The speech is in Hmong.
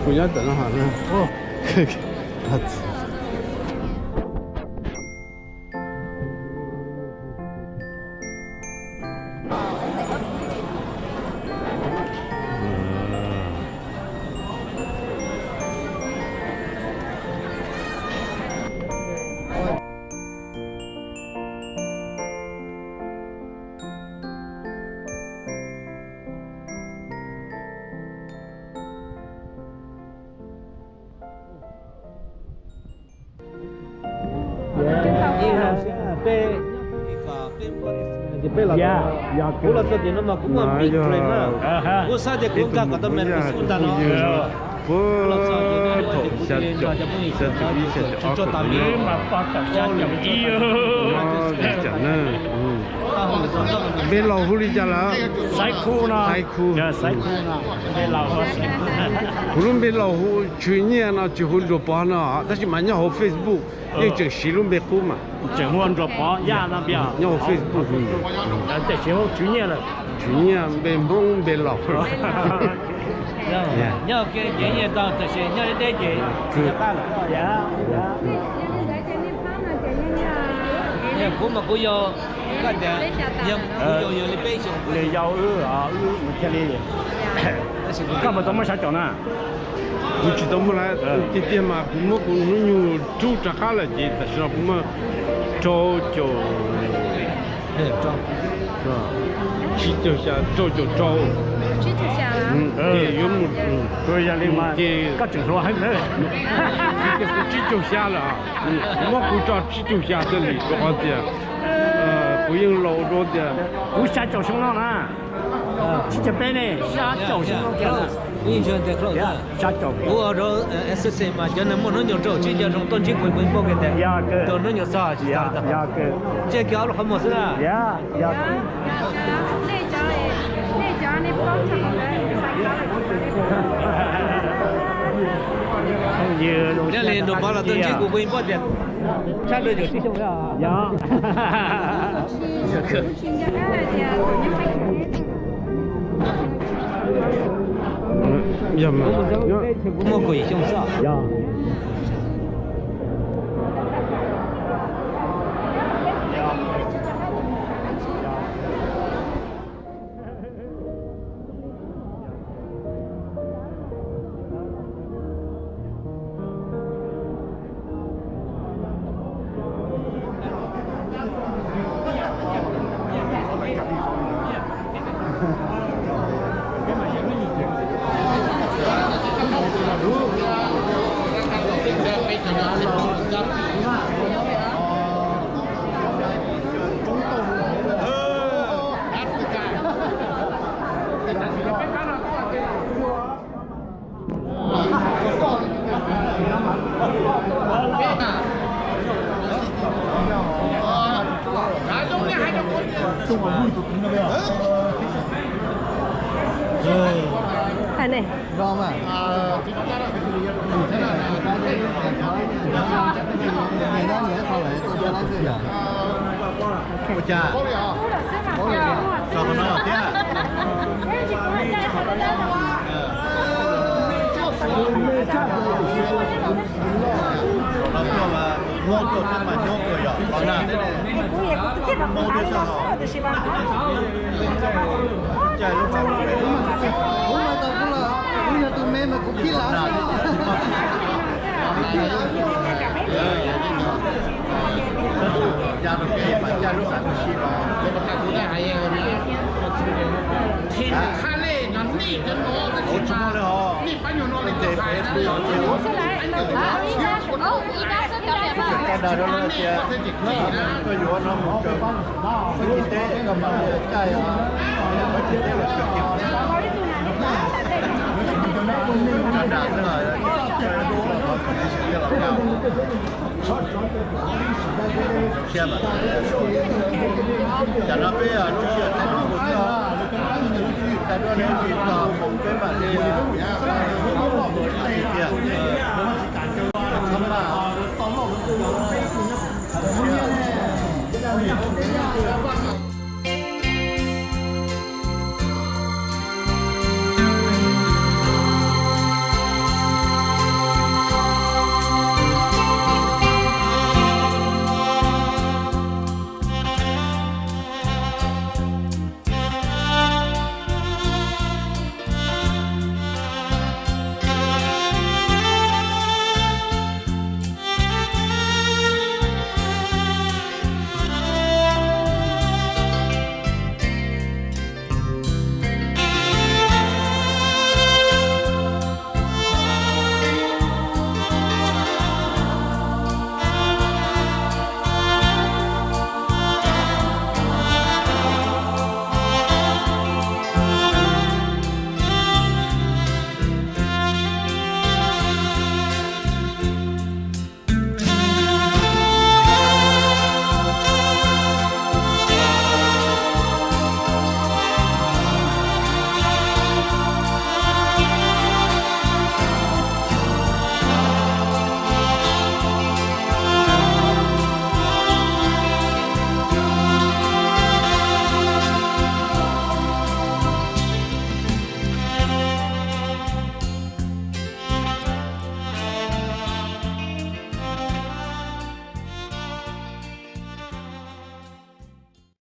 Kuv nyob ntawm no hos na. Peb los txog tim no mas kuv muaj big dream na. Kuv xav tias kuv nkag kom tau medal ib xub ntag no. Puag thaum xya caum, xya caum ib, xya caum ob, xya caum ib. Npe laus hu li cas lawm? Xaiv Khu no. Xaiv Khu. Kuv lub npe laus hu Tshwj Nyiaj no tsis hu Nruas Pov no, tab sis mas nyob hauv Facebook yeej tseem siv lub npe qub mas. Tseem hu Nruas Pov Yaj no, nyob hauv Facebook. Tiam sis hu Tshwj Nyiaj lawm. Tshwj Nyiaj npe Hmoob npe laus. Kuv mas kuv yog, kuv yog li peb xyoos. Nws yau wb, wb mus thiaj li. Koj puas tau muaj xya caum na? Kuv tsis tau muaj lawm, tiag tiag mas kuv muab kuv hnub nyoog rub rov qab lawm ces tam sim no kuv muaj rau caum, tsib caug xya, rau caum rau. Ces yuav mus, ces koj tseem hluas heev na. Kuv tsib caug xya lawm, kuv muab kuv tso tsib caug xya xwb li, rau qhov tias kuv yeej laus rau tias kuv xya caum xyoo no na. Tsib caug peb ne, xya caum xyoo no kiag. Xya caum. Kuv ua rau S S C mas cov neeg muaj hnub nyoog rau tsib caug xyoo tuaj ntsib kuv, kuv npauj kiag tias tus hnub nyoog txog tsis txog. Ntsib kiag ob lub qhov muag xwb na. Nyob li Nruas Pov los tuaj ntsib kuv, kuv yeej paub tias tshaj rau caum tsib xyoo. Muaj kaum yim xyoo xwb. Ua cas? Tso qhov no thiab. Zaum no tuaj mas Hmoob tuaj thiab mas nyob tuaj yog qhov na. Hmoob thiab sab hauv. Caij lub, kuv mas tau kuv los, kuv yog tus me mas kuv khib lawm. Ya rau kev mas caij lub xam tus si los. Ua tsis muaj li hos. Txawm kaj dag rau lawv tias koj yuav no mus kawm Fab Kis teb, koj mam li caij Fab Kis teb los kawm kiag. Cov dag xwb los, los kom tib si thiaj los kaj. Zoo siab mas. Tam no peb lub sij hawm thaij duab mus xwb, thaij duab ne tsis txog peb mam li tiag.